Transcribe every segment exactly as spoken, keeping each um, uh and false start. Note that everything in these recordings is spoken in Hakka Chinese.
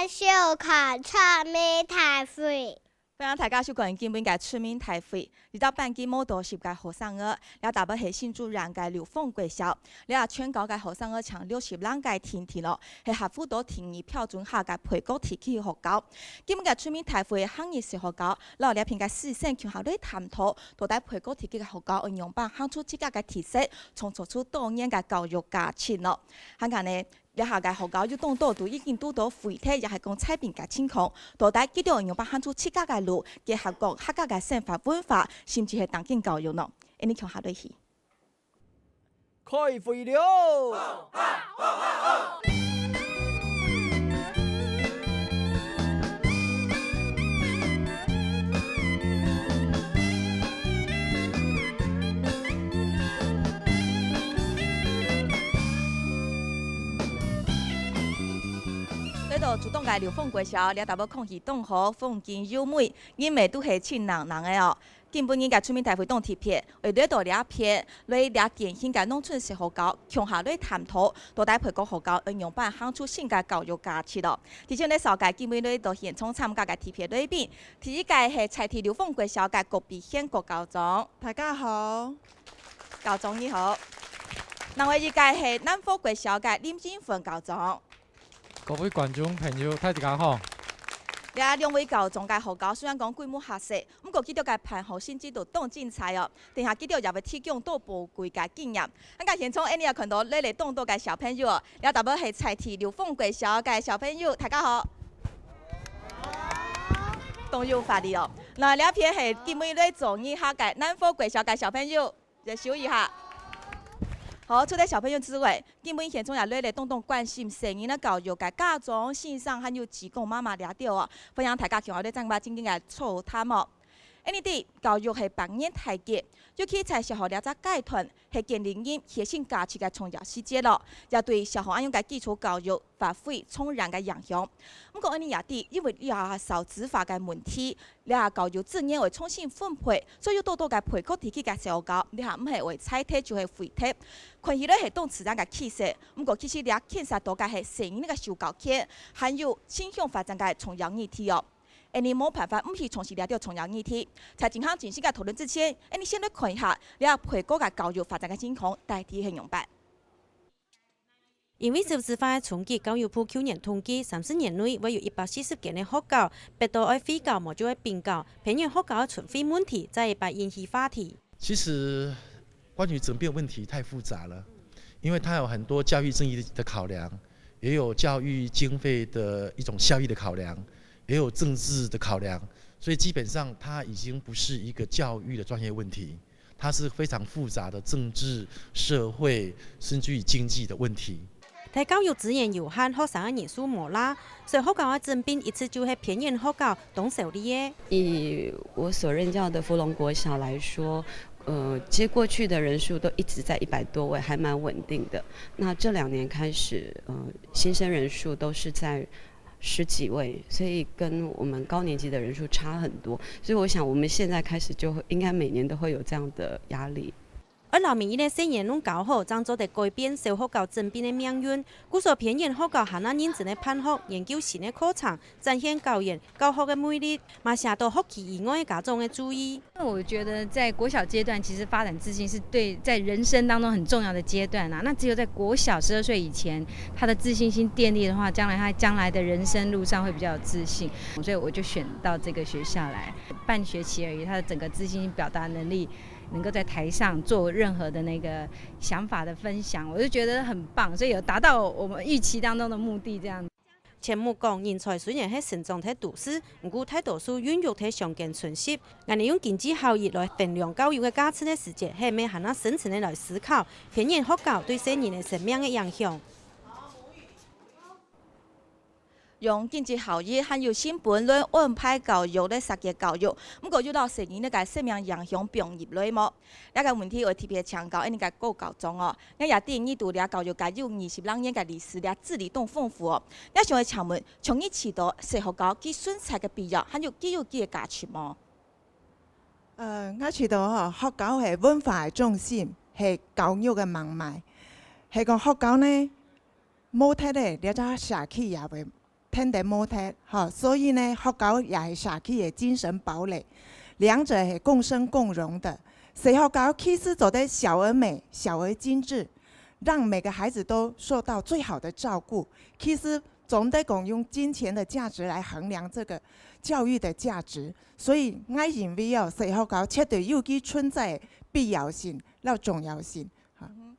收看全民大會。歡迎大家收看今晡日个全民大會。這隻班級無多十个學生仔，這搭位係新竹縣个六鳳國小，這全校个學生仔淨六十零个定定囉，係合乎到定義標準下个配角地區學校。今晡日个全民大會客語小學校，摎這片个師生共下來探討，到底配角地區个學校愛仰般行出自家个特色，創造出多元个教育價值呢？還過呢， 這下个學校有當多都已經堵到廢忒，也係講災變个情況，到底佢兜仰般行出自家个路，結合講客家个生活文化，甚至係環境教育呢？𫣆俚共下來去。開會了！ 來到竹東个六鳳國小，這搭位空氣當好，風景優美，人乜都係盡冷冷个哦。今晡日个全民大會當特別，會來到這片，來這典型个農村小學校，共下來探討，到底配角學校愛仰般行出新个教育價值囉。 提前來紹介今晡日來到現場參加个特別來賓，第一个係在地六鳳國小个郭必賢郭校長。大家好。校長你好。另外一个係南和國小个林英芬校長。各位觀眾朋友，大家好。這兩位校長个學校雖然講規模較細， 毋過佢兜个辦學成績都當精彩哦。等下佢兜也會提供到寶貴个經驗。恁樣現場𫣆俚也看到來了當多个小朋友哦，這搭位係在地六鳳國小个小朋友，大家好。當有活力哦。該這片係今晡日來做義客个南和國小个小朋友，來手一下。好，除了小朋友之外， 今晡日現場也來了當多關心細人仔教育个家長、先生，還有志工媽媽這兜哦。歡迎大家共下來正話正經个座談哦。𫣆俚知，教育係百年大計，尤其在小學這隻階段，係建立人核心價值个重要時節囉，也對小學恁樣个基礎教育發揮重要个影響。毋過𫣆俚也知，因為這少子化个問題， 這教育資源會重新分配，所以有多多个配角地區个小學校，這下毋係會拆忒就係廢忒。看起來係當自然个趨勢，毋過其實這牽涉到个係細人仔个受教權，還有城鄉發展个重要議題哦。𫣆俚無辦法毋去重視這兜重要議題。在進行正式个討論之前，𫣆俚先來看一下這配角个教育發展个情況，大體係仰般。 因為少子化个衝擊，教育部舊年統計，三十年內會有一百四十間个學校，逼到愛廢校無就愛併校，偏遠學校个存廢問題，再一擺引起話題。其實，關於整併問題太複雜了，因為它有很多教育正義的考量，也有教育經費的一種效益的考量，也有政治的考量，所以基本上它已經不是一個教育的專業問題。 它是非常複雜的政治、社會，甚至於經濟的問題。大教育資源有限，學生个人數無罅，所以學校个整併一直就係偏遠學校當愁慮个。以我所任教的福隆國小來說，呃，其實過去的人數都一直在一百多位，還蠻穩定的。那這兩年開始，呃，新生人數都是在 十幾位，所以跟我們高年級的人數差很多。所以我想，我們現在開始就會，應該每年都會有這樣的壓力。愛摎每一個細人攏教好，正做得改變小學校整併个命運。故所偏遠學校還較認真个辦學、研究新个課程，展現校園教學个魅力，嘛受到學區以外个家長个注意。 那我覺得在國小階段，其實發展自信是對，在人生當中很重要的階段啊。那只有在國小十二歲以前，他的自信心建立的話，將來他將來的人生路上會比較有自信。所以我就選到這個學校來，半學期而已，他的整個自信心表達能力，能夠在台上做任何的那個想法的分享，我就覺得很棒，所以有達到我們預期當中的目的這樣。 錢木講，人才雖然係生長在都市，毋過大多數孕育在鄉間村集。𫣆俚用經濟效益來衡量教育个價值个時節，係毋係還較深層个來思考，偏遠學校對細人个生命个影響。用經濟效益還有成本來安排教育，來設計教育，毋過又摎細人个生命影響放入來無？ 這個問題愛特別請教𫣆俚个郭校長哦。𠊎也知你對這教育界有二十零年个歷史，這資歷當豐富哦。𠊎想愛請問，從你試著細學校佢存在个必要，還有佢有佢个價值無？呃，𠊎試著吼，學校係文化个中心，係教育个命脈。係講學校呢， 無忒咧，這隻社區也會聽得摸得，哈，所以呢，學校也係社區个精神堡壘，兩者係共生共榮的。所以學校其實做得小而美、小而精緻，讓每個孩子都受到最好的照顧。其實總得講用金錢的價值來衡量這個教育的價值。所以，𠊎認為哦，所以學校絕對有佢存在个必要性、摎重要性。哈。嗯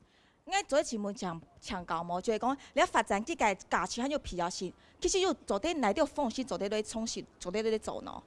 哼。𠊎做一請問請，請教無，就係講，你愛發展這個價值還有必要性，其實有做得哪兜方式做得來創新，做得來做呢？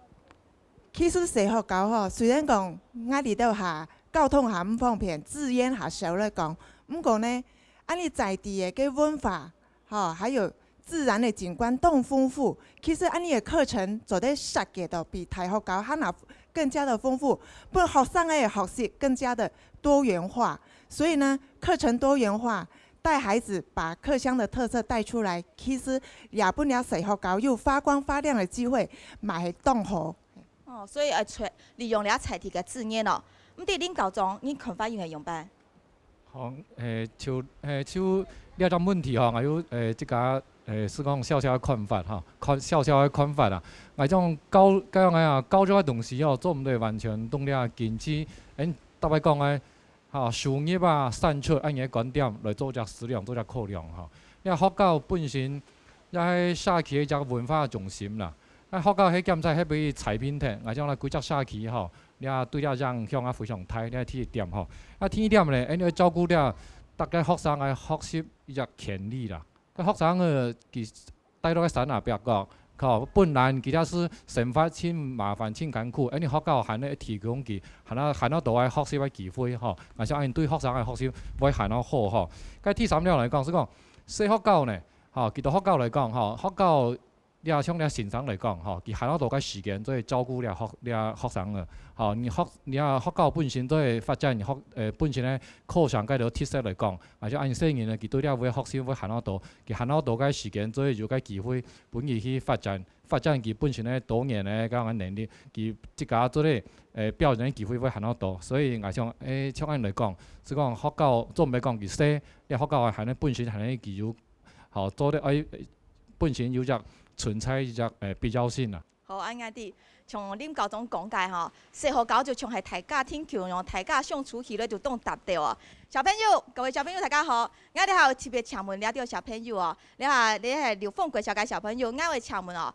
其實細學校吼，雖然講𠊎這兜下交通下毋方便，資源下少來講，毋過呢，恁呢在地个个文化，吼，還有自然个景觀當豐富。其實恁呢个課程做得設計到比大學校還要更加的豐富，分學生个學習更加的多元化。所以呢，課程多元化，帶孩子把客鄉的特色帶出來，其實也分這細學校有發光發亮的機會，嘛係當好。哦，所以愛利用這在地个資源哦。毋知林校長，你看法又係仰般？好，誒，就，誒，就這隻問題吼，𠊎有，誒，自家，誒，係講小小个看法吼，看，小小个看法啊。𠊎種教，教，𠊎啊，教育个東西吼，做毋得完全用這經濟，誒，逐擺講个，吼，收入啊、產出恁樣个觀點來做隻思量、做隻考量吼。這學校本身也係社區一隻文化中心啦。該學校係檢采係分佢拆平忒，𠊎想來規隻社區吼， 這對這影響啊非常大，這第一點吼。啊，第二點呢，恁樣照顧這逐個學生个學習一隻權利啦。該學生个佢戴到該山下壁角，吼，本來佢這係生活盡麻煩、盡艱苦，恁樣學校還能提供佢，還有，還有多个學習个機會吼。𠊎想恁樣對學生个學習會還要好吼。該第三點來講，係講，細學校呢，吼，佢對學校來講吼，學校 這像這先生來講，吼，佢還較多个時間做照顧這學，這學生个。吼，你學，你啊，學校本身做發展，你學，呃，本身个課程該兜特色來講，啊，就恁細人呢，佢對這會學習會還較多，佢還較多个時間，做有个機會，分佢去發展，發展佢本身个多元个該樣个能力，佢自家做个，呃，表現个機會會還較多。所以，𠊎想，誒，像恁來講，係講學校做毋得講佢細，這學校還能本身還能佢有，吼，做得愛本身有隻 存在一隻，呃，必要性啊。好，恁樣个，像林校長講个吼，細學校就像係大家庭共樣，大家相處起來就當搭到啊。小朋友，各位小朋友，大家好！𠊎這下有特別請問這兜小朋友哦，這下，這係六豐國小个小朋友，𠊎會請問哦，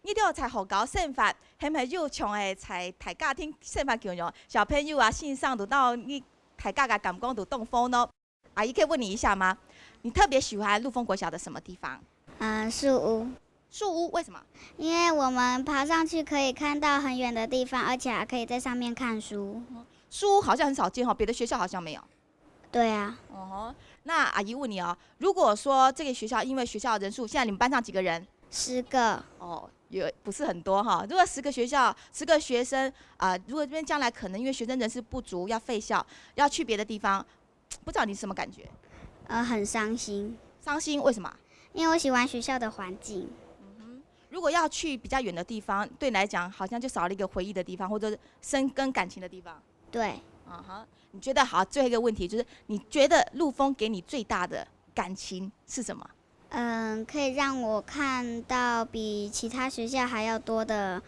你兜在學校生活，係毋係有像係在大家庭生活共樣？小朋友啊，先生都到你大家个感官都當好呢？ 阿姨可以問你一下嗎？你特別喜歡六豐國小的什麼地方？嗯，樹屋。樹屋，為什麼？因為我們爬上去可以看到很遠的地方，而且還可以在上面看書。樹屋好像很少見哦，別的學校好像沒有。對啊。哦吼，那阿姨問你哦，如果說這個學校，因為學校人數，現在你們班上幾個人？十個。哦，也不是很多哈。如果十個學校，十個學生，啊，如果這邊將來可能因為學生人數不足要廢校，要去別的地方， 不知道你什麼感覺？呃，很傷心。傷心？為什麼？因為我喜歡學校的環境。嗯哼。如果要去比較遠的地方，對你來講好像就少了一個回憶的地方，或者是深耕感情的地方。對。啊哈，你覺得，好，最後一個問題就是，你覺得六豐給你最大的感情是什麼？嗯，可以讓我看到比其他學校還要多的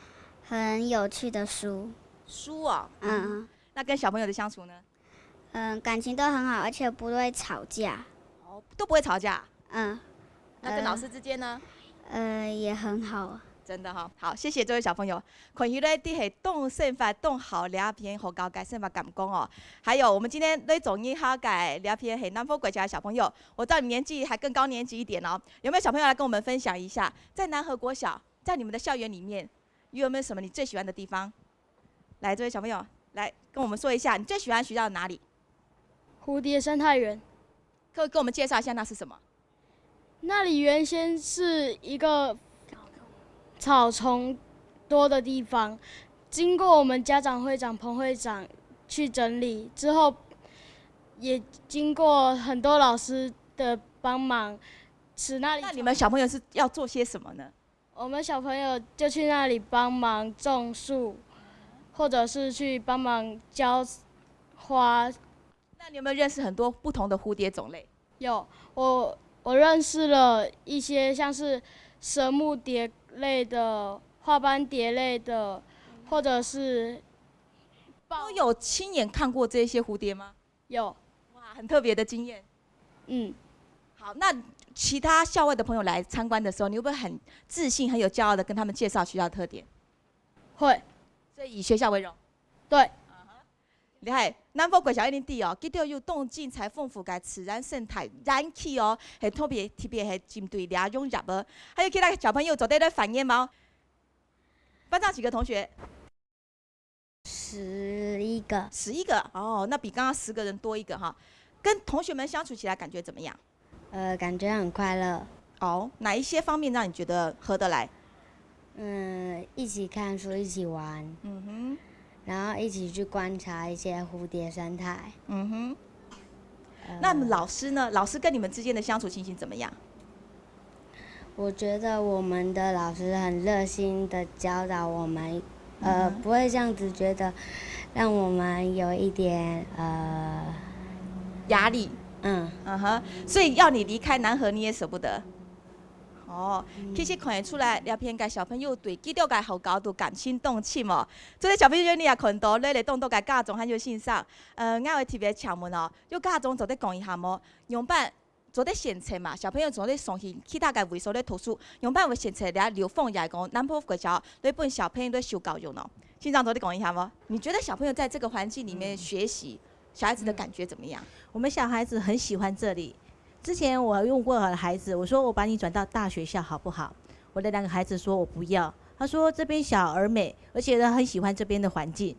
很有趣的書。書哦。嗯。那跟小朋友的相處呢？ 嗯，感情都很好，而且不會吵架。哦，都不會吵架？嗯。那跟老師之間呢？呃，也很好。真的哈，好，謝謝這位小朋友。看起來你係當生活當好這片學校个生活感官哦。還有，我們今天來做一下个這片係南和國小的小朋友，我知道你們年紀還更高年級一點哦。有沒有小朋友來跟我們分享一下，在南和國小，在你們的校園裡面，有沒有什麼你最喜歡的地方？ 來，這位小朋友，來跟我們說一下，你最喜歡學校哪裡？蝴蝶生態園。可以跟我們介紹一下那是什麼？那裡原先是一個草叢多的地方，經過我們家長會長、彭會長去整理之後，也經過很多老師的幫忙，使那裡那你們小朋友是要做些什麼呢？ 我們小朋友就去那裡幫忙種樹，或者是去幫忙澆花。那你有沒有認識很多不同的蝴蝶種類？有，我，我认识了一些像是蛇蝴蝶类的、花斑蝶类的，或者是都有亲眼看过这些蝴蝶吗？有，哇，很特别的经验。嗯，好，那其他校外的朋友来参观的时候，你会不会很自信、很有骄傲的跟他们介绍学校的特点？会，所以以学校为荣。对，厉害，南湖国小一定知哦，佢兜有當精彩豐富个自然生态園區哦，係特別特別係針對這種業个。還有其他小朋友做得來反映嗎？班上幾個同學？十一个。十一个哦，那比刚刚十个人多一个哈。跟同学们相处起来感觉怎么样？呃，感觉很快乐。哦，哪一些方面让你觉得合得来？嗯，一起看书，一起玩，嗯哼，然后一起去观察一些蝴蝶生态。嗯哼。那老师呢？老师跟你们之间的相处情形怎么样？我觉得我们的老师很热心的教导我们，呃，不会这样子觉得，让我们有一点呃，压力。嗯，嗯哼，所以要你离开南和，你也舍不得。哦，其實看得出來，這片个小朋友對佢兜个學校都感情當深哦。做得小朋友你也看到，來來當多个家長還有先生。呃，𠊎會特別請問哦，有家長做得講一下無？仰般做得選擇嘛？小朋友做得送去其他个位所來讀書，仰般會選擇這流放也講南部國小來分小朋友來受教育呢？先生做得講一下無？你覺得小朋友在這個環境裡面學習，小孩子的感覺怎麼樣？我们小孩子很喜欢这里。之前我问过我的孩子，我说我把你转到大学校好不好？我的两个孩子说我不要，他说这边小而美，而且他很喜欢这边的环境，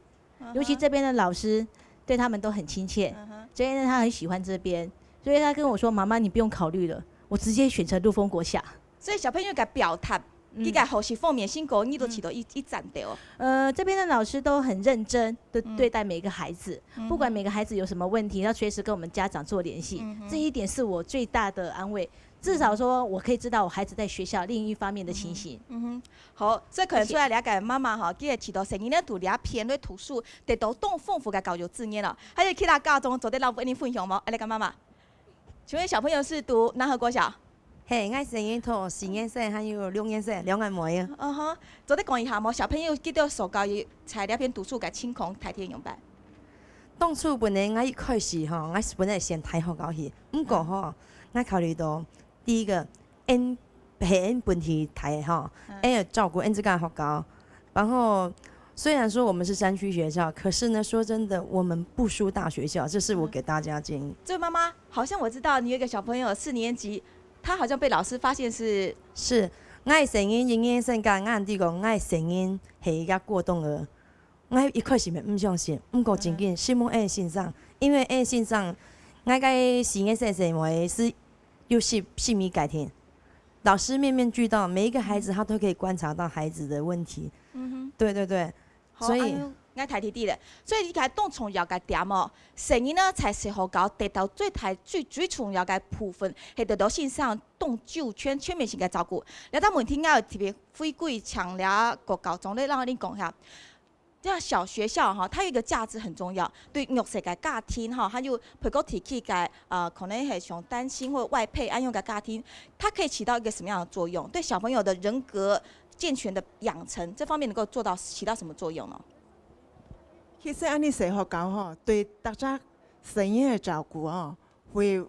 尤其这边的老师对他们都很亲切，所以呢他很喜欢这边，所以他跟我说妈妈你不用考虑了，我直接选择陆丰国小。所以小朋友个表達，佢个學習方面，先講你都試到一一站到哦。呃，这边的老师都很认真的对待每个孩子，不管每个孩子有什么问题，要随时跟我们家长做联系，这一点是我最大的安慰。至少说我可以知道我孩子在学校另一方面的情形。嗯哼，好，所以看得出來，這个媽媽吼，佢个試到細人仔讀這片來讀書，得到當豐富个教育資源哦。還有其他家長做得摎𠊎等分享無？恁樣个媽媽，請問小朋友是讀南和國小？嘿，𠊎細人讀四年生還有六年生，兩个妹啊。嗯哼，做得講一下無？小朋友佢兜受教育在這片讀書个情況大體仰般？當初本來𠊎一開始吼，𠊎本來選大學校去，毋過吼，𠊎考慮到第一个，𠊎係𠊎本地大吼，𠊎要照顧𠊎自家學校，然後。虽然說我們是山區學校，可是呢，說真的，我們不輸大學校，這是我給大家建議。這位媽媽，好像我知道你有一個小朋友四年級，他好像被老師發現是是，𠊎个細人一年生个，𠊎同你講，𠊎个細人係一個過動兒。𠊎一開始乜毋相信，毋過真緊，承蒙𠊎个先生，因為𠊎个先生，𠊎个四年生細妹係有十十米改天，老師面面俱到，每一個孩子他都可以觀察到孩子的問題。嗯哼，對對對。 所以，𠊎大弟弟咧，所以你看當重要个點哦，細人呢在學校得到最大最最重要个部分，係得到先生當周全全面性个照顧。這道問題𠊎要特別回歸請這个校長來摎𠊎等講一下。這小學校哈，它有一個價值很重要，對弱勢个家庭哈，還有背包地區个呃，可能係像單親或外配恁樣个家庭，它可以起到一個什麼樣的作用？對小朋友的人格健全的養成這方面能夠做到起到什麼作用呢？其實恁樣細學校吼，對逐隻細人个照顧哦，會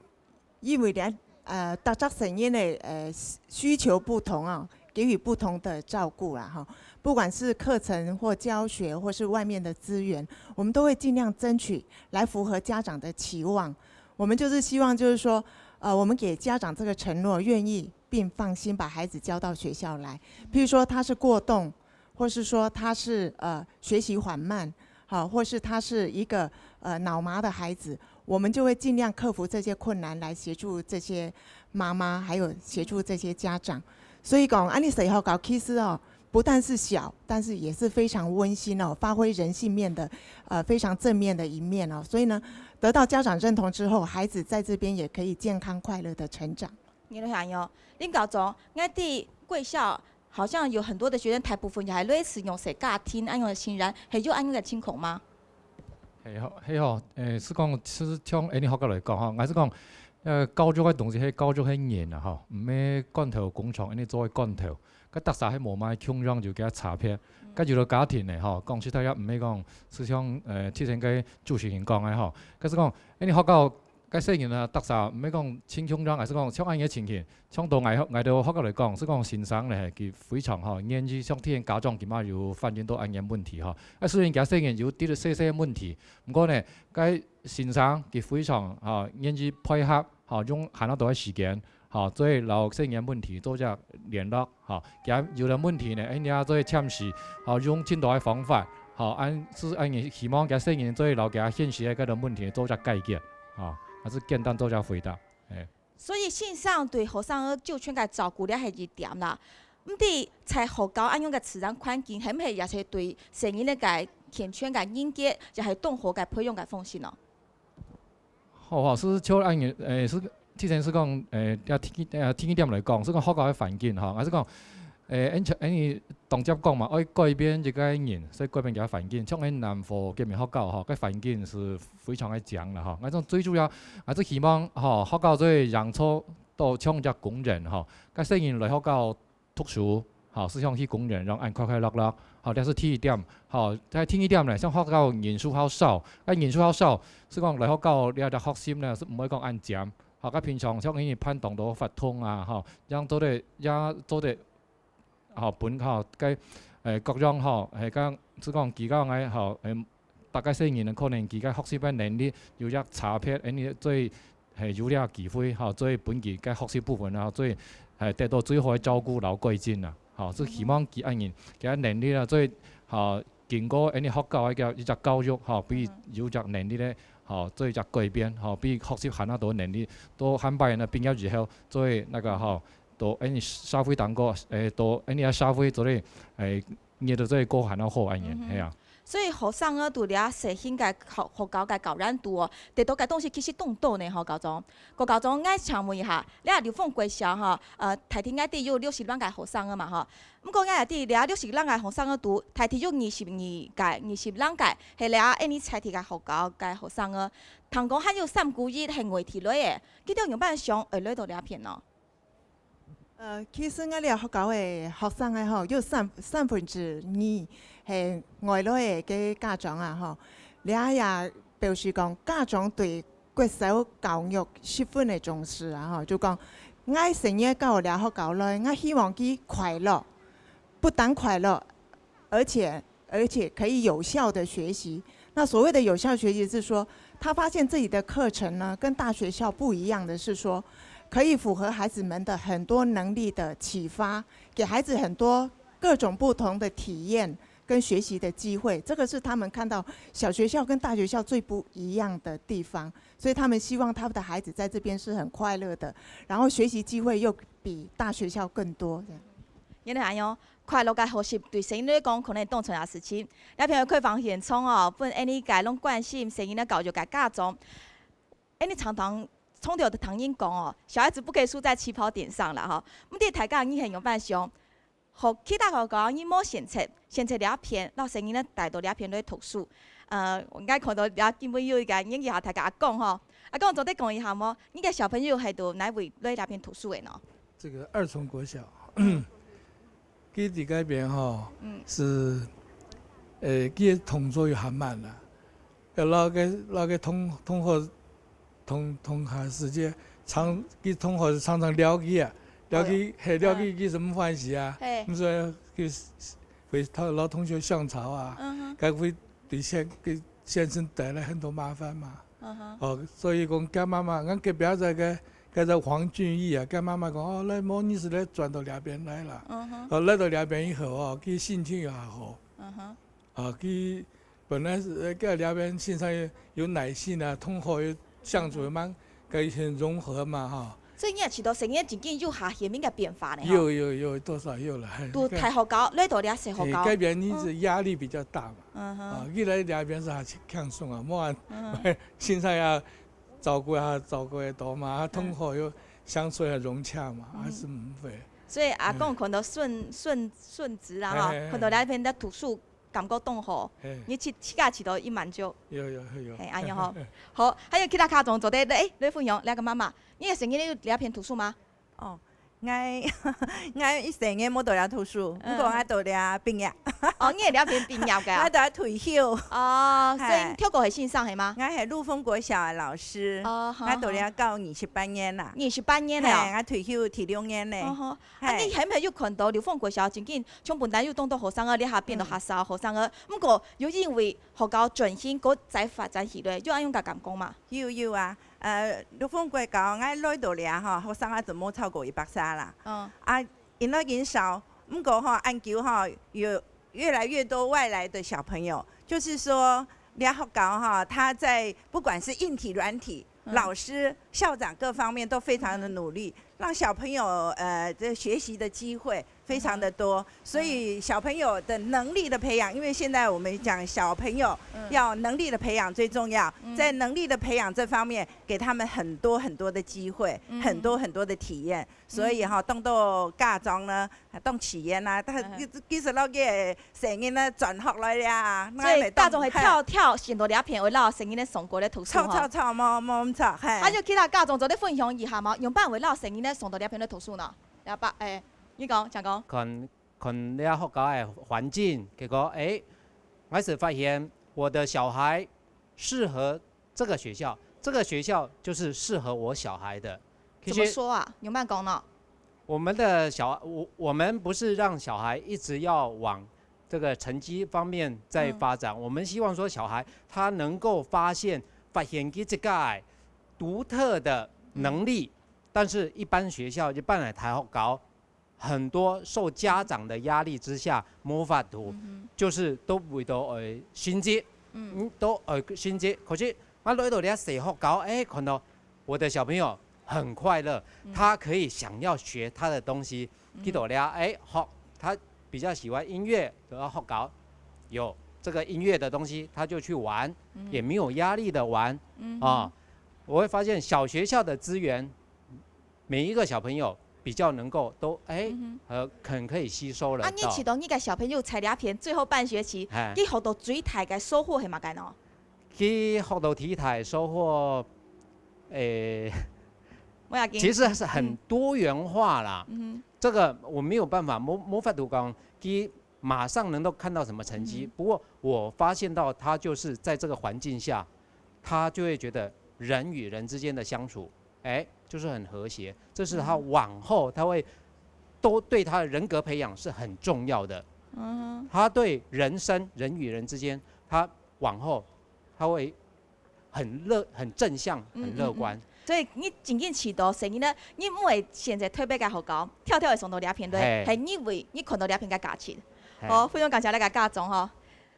因為咧，呃，逐隻細人个呃需求不同啊，給予不同的照顧啦哈。不管是課程或教學，或是外面的資源，我們都會盡量爭取來符合家長的期望。我們就是希望，就是說，呃，我們給家長這個承諾，願意並放心把孩子交到學校來。譬如說他是過動，或是說他是呃學習緩慢，好，或是他是一個呃腦麻的孩子，我們就會盡量克服這些困難來協助這些媽媽，還有協助這些家長。所以講，恁樣細學校其實哦，不但是小，但是也是非常溫馨哦，發揮人性面的，呃，非常正面的一面哦。所以呢，得到家長認同之後，孩子在這邊也可以健康快樂的成長。原來係恁樣，林校長，𠊎知貴校好像有很多的學生，大部分也係類似用細家庭恁樣个成長，係有恁樣个情況嗎？係吼，係吼，誒，係講，係像𠊎等學校來講吼，𠊎係講，呃，教育个東西係教育个人啊，吼，毋係罐頭工廠恁樣做个罐頭。該逐儕係無麼个共樣就給佢差別。該有个家庭呢，吼，講實在也毋係講，就像，呃，之前个主持人講个吼，該係講，恁樣學校个細人啊，逐儕毋係講盡共樣，還係講像恁樣个情形，像到𠊎，𠊎兜學校來講，係講先生呢，佢非常吼，願意像之前家長佢嘛有反映到恁樣个問題吼。啊，雖然佢細人有滴滴細細个問題，毋過呢，該先生佢非常吼，願意配合，吼，用還較多个時間，吼，做摎細人个問題做隻聯絡，吼，佢有个問題呢，哎，你也做暫時，吼，用盡多个方法，吼，恁係恁樣希望佢細人做摎佢現時个該種問題做隻解決，吼，還係簡單做隻回答，哎。所以先生對學生个周全个照顧，這係一點啦。毋知在學校恁樣个自然環境，係毋係也係對細人个健全个人格，也係同學个培養个方式呢？ 好，好，係，就恁樣，誒，係，之前係講，誒，也第一，誒，第一點來講，係講學校个環境，吼，還係講，誒，恁像，恁樣當接講嘛，愛改變一個人，所以改變佢个環境。像恁南和國民學校，吼，該環境係非常个靚啦，吼。𠊎講最主要，𠊎就希望，吼，學校做營造到像隻公園，吼，該細人來學校 讀書，吼，係像去公園樣恁快快樂樂，吼，這係第一點，吼，再第二點呢，像學校人數較少，該人數較少，係講來學校這隻學習呢，係毋會講恁尖，吼，該平常像因為辦當多活動啊，吼，樣做得，也做得，吼，分，吼，該，誒，各樣，吼，係講，係講佢講个，吼，誒， 逐個細人呢，可能佢个學習个能力有一個差別，恁樣做，係有這個機會，吼，做分佢个學習部分啊，做，係得到最好个照顧摎改進啊，吼，就希望佢恁樣，佢个能力啊，做，吼，經過恁樣學校个一隻教育，吼，分佢有隻能力咧，吼，做一隻改變，吼，分佢學習還較多能力，到下擺呢畢業以後，做該個，吼，到恁樣社會當中，誒，到恁樣社會做咧，誒， 日子做過還較好恁樣，嗯哼。係啊。所以學生仔對這細型个學，學校个教研度哦，得到个東西其實當多呢，吼，校長。郭校長，𠊎請問一下，這流峰國小吼，呃，大體𠊎知有六十零個學生仔嘛，吼。毋過𠊎也知這六十零個學生仔肚，大體有二十二個、二十零個，係這恁樣在地个學校个學生仔。聽講還有三分之一係外地來个，佢兜仰般想會來到這片呢？ 呃，其實𠊎這學校个學生仔吼，有三，三分之二係外來个家長啊吼。這也表示講，家長對國小教育十分个重視啊吼，就講，𠊎細人到這學校來，𠊎希望佢快樂，不但快樂， 而且，而且可以有效地學習。那所謂的有效學習是說，他發現自己的課程呢，跟大學校不一樣的是說，可以符合孩子們的很多能力的啟發，給孩子很多各種不同的體驗跟學習的機會。這個是他們看到小學校跟大學校最不一樣的地方，所以他們希望他們的孩子在這邊是很快樂的，然後學習機會又比大學校更多，這樣。原來恁樣。 快樂个學習對細人來講，可能當重要个事情。這片个開放現場哦，分𠊎俚个攏關心細人个教育个家長，𠊎俚常常，常常聽人講哦，小孩子不可以輸在起跑點上啦吼。毋知大家你係仰般想？學，其他學校你無選擇，選擇這片，摎細人仔帶到這片來讀書。呃，𠊎看到這根本有一個年紀較大个阿公吼，阿公做得講一下無？你个小朋友係對哪位來這片讀書个呢？這個二重國小。 佢在該片吼，嗯。係，誒，佢个動作又還慢啦。要摎該，摎該同，同學，同，同學之間，常，佢同學常常撩佢啊，撩佢，哦喲。係，撩佢，嗯。佢係毋歡喜啊。係。毋所以佢會摎同學相吵啊，嗯哼。該會對先，給先生帶來很多麻煩嘛。 嗯哼。哦，所以講，該媽媽，𠊎隔壁這個，該隻黃俊義啊，該媽媽講，哦，來，無你係來轉到這片來啦。嗯哼。哦，來到這片以後哦，佢心情又還好。嗯哼。啊，佢本來係，呃，該這片先生有，有耐心啊，同學有相處嘛，嗯哼。該先融合嘛，哈。 所以你也知道，細人正經有下顯明个變化呢，吼。有，有，有，多少有了，嘿。讀大學校，來到這細學校。嘿，該片你是壓力比較大嘛。嗯哼。啊，一來這片是還輕鬆啊，無啊，嗯哼。先生也照顧啊，照顧得到嘛，啊，同學又相處也融洽嘛，嗯。還是毋會。所以阿公看到孫，嗯。孫，孫子啦，吼，嘿，嘿，嘿。看到這片在讀書，感覺當好，你自自家試著已滿足。有有有。嘿，恁樣吼。好，還有其他家長做得，誒，來分享，來个媽媽，你个細人仔有來這片讀書嗎？哦，𠊎𠊎一生个無到這讀書，毋過𠊎到這畢業。哦，你係這片畢業个啊？𠊎到這退休。哦，所以你透過係先生係嗎？𠊎係陸豐國小个老師，哦，𠊎到這教二十八年啦。二十八年了。嘿，𠊎退休第六年呢。哦吼，啊，你係毋係有看到陸豐國小正經 像本來有當多學生啊，這下變到較少學生啊。毋過又因為學校轉型，過再發展起來，有恁樣个感覺嘛？有有啊，呃，陸豐國小，𠊎來到這吼，學生啊，就無超過一百儕啦。嗯。啊，越來越少，毋過吼，恁久吼，有越來越多外來的小朋友，就是說，這學校哈，它在不管是硬體、軟體，老師、校長各方面都非常的努力，讓小朋友呃这学习的机会非常的多，所以小朋友的能力的培养，因为现在我们讲小朋友要能力的培养最重要，在能力的培养这方面，给他们很多很多的机会，很多很多的体验，所以哈，当多家长呢，当企业啊，他其实老个 細人仔轉學來了啊，所以家長係挑挑選到這片，會摎細人仔送過來讀書吼。著著著，無無毋著，嘿。還有其他家長做得分享一下嗎？仰般會摎細人仔送到這片來讀書呢？阿伯，誒，你講，請講。看看這學校个環境，結果誒，𠊎係發現我的小孩適合這個學校，這個學校就是適合我小孩的。其實怎麼說啊？仰般講呢？我們的小我我們不是讓小孩一直要往 這個成績方面在發展。我們希望說小孩他能夠發現，發現佢自家个獨特的能力，但是一般學校，一般个大學校，很多受家長的壓力之下，無法度，就是都為到愛成績，嗯，都愛成績。可是，啊，來到這細學校，誒，看到 我的小朋友很快樂，他可以想要學他的東西。去到這，誒，學，他比較喜歡音樂，然後學校有這個音樂的東西，他就去玩，也沒有壓力的玩，啊。我會發現小學校的資源，每一個小朋友比較能夠都，誒，呃，很可以吸收了。啊，你知道你个小朋友在這片最後半學期，哎。佢學到最大个收穫係麼个呢？ 佢學到最大收穫，誒，無要緊。其實是很多元化啦。嗯哼。這個我沒有辦法，無無法度講，佢馬上能夠看到什麼成績。嗯哼。不過我發現到他就是在這個環境下，他就會覺得人與人之間的相處，誒，就是很和諧。這是他往後他會都對他的人格培養是很重要的。嗯哼。他對人生，人與人之間，他往後 他會很樂、很正向、很樂觀。嗯，嗯，嗯。所以你真正試著細人仔，你毋會選擇特別个學校，挑挑會送到這片來，嘿。係因為你看到這片个價值。嘿。好，非常感謝大家家長吼。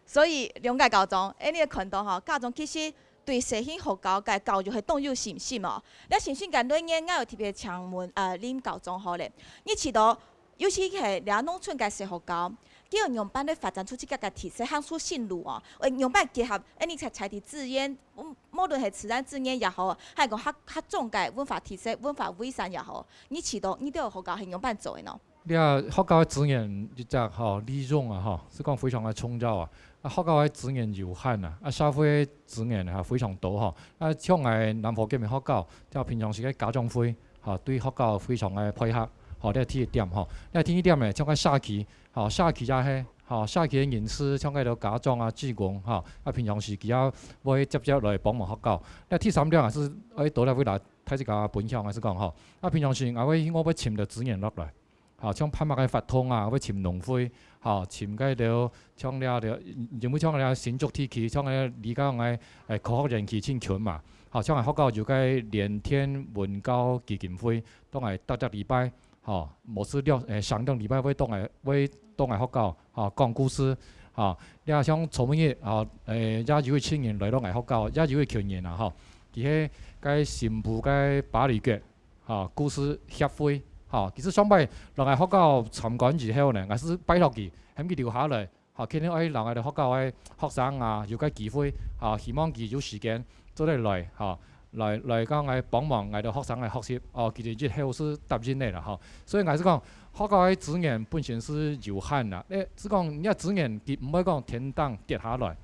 所以兩個家長，誒，你看到吼，家長其實對細人學校个教育係當有信心哦。這信心个來源，𠊎有特別請問，呃，林校長好咧。你試著 尤其係這農村个小學校，佢愛仰般來發展出自家个特色，行出新路哦。愛仰般結合，誒，你才在地資源，無無論係自然資源也好，還係講客客庄个文化特色、文化遺產也好，你試著你兜學校係仰般做个呢？這學校个資源一隻吼，利用啊吼，係講非常个重要啊。啊，學校个資源有限啊，啊，社會資源啊非常多吼。啊，像𠊎南和國民學校，這平常時个家長會， 吼，對學校非常个配合，吼，這第一點吼。這第二點呢，像該社區，吼，社區也係，吼，社區个人士，像該兜家長啊、志工，吼，啊，平常時佢也會接接來幫忙學校。這第三點也係愛多來為大大自家分享，也係講吼，啊，平常時𠊎會𠊎會尋著資源落來，吼，像辦麼个活動啊，會尋農會，吼，尋該兜 像這兜，因為像這新竹地區，像這裡个，誒，科學園區盡近嘛，吼，像𠊎學校有个聯電文教基金會，當𠊎逐隻禮拜，吼，無係兩，誒，上兩禮拜會當𠊎會當𠊎學校，吼，講故事，吼，這像昨晡日，吼，誒，也有一群人來到𠊎學校，也有一群人啊，吼，佢係該新埔个巴黎國，吼，故事協會，吼，其實上擺來𠊎學校參觀以後呢，𠊎係拜託佢，喊佢留下來， 吼，肯定愛讓𠊎兜學校个學生啊，有个機會，吼，希望佢有時間做得來，吼，來，來講來幫忙𠊎兜學生个學習，哦，佢兜日後係答應个啦，吼。所以𠊎係講，學校个資源本身係有限啦，誒，係講你个資源佢毋會講天頂跌下來，